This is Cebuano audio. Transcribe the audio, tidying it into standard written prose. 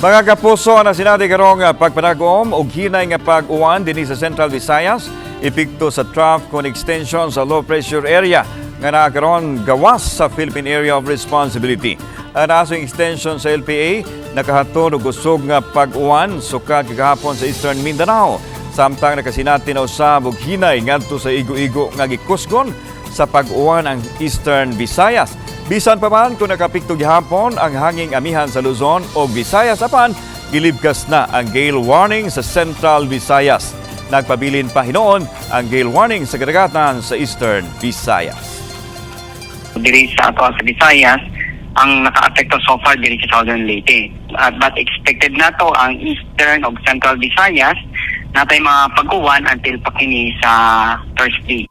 Mga kapuso, ang sinati karong pagpanag-om og hinay nga pag-uwan dinhi sa Central Visayas, epekto sa trough kon extension sa low pressure area nga naa karon gawas sa Philippine Area of Responsibility. Ang nasong extension sa LPA nakahatod og kusog nga pag-uwan sukad kagahapon sa Eastern Mindanao. Samtang nakasinati na usab og hinay ngadto sa igo-igo nga gikusgon sa pag-uwan ang Eastern Visayas. Bisan pa man kung nakapikto gihapon ang hanging amihan sa Luzon o Visayas, apan gilibkas na ang gale warning sa Central Visayas. Nagpabilin pa hinuon ang gale warning sa kadagatan sa Eastern Visayas. Diri sa ato sa Visayas, ang naka-apekto so far diri sa Southern Leyte. At but expected nato ang Eastern ug Central Visayas natay mga pag-uwan until pa kini sa Thursday.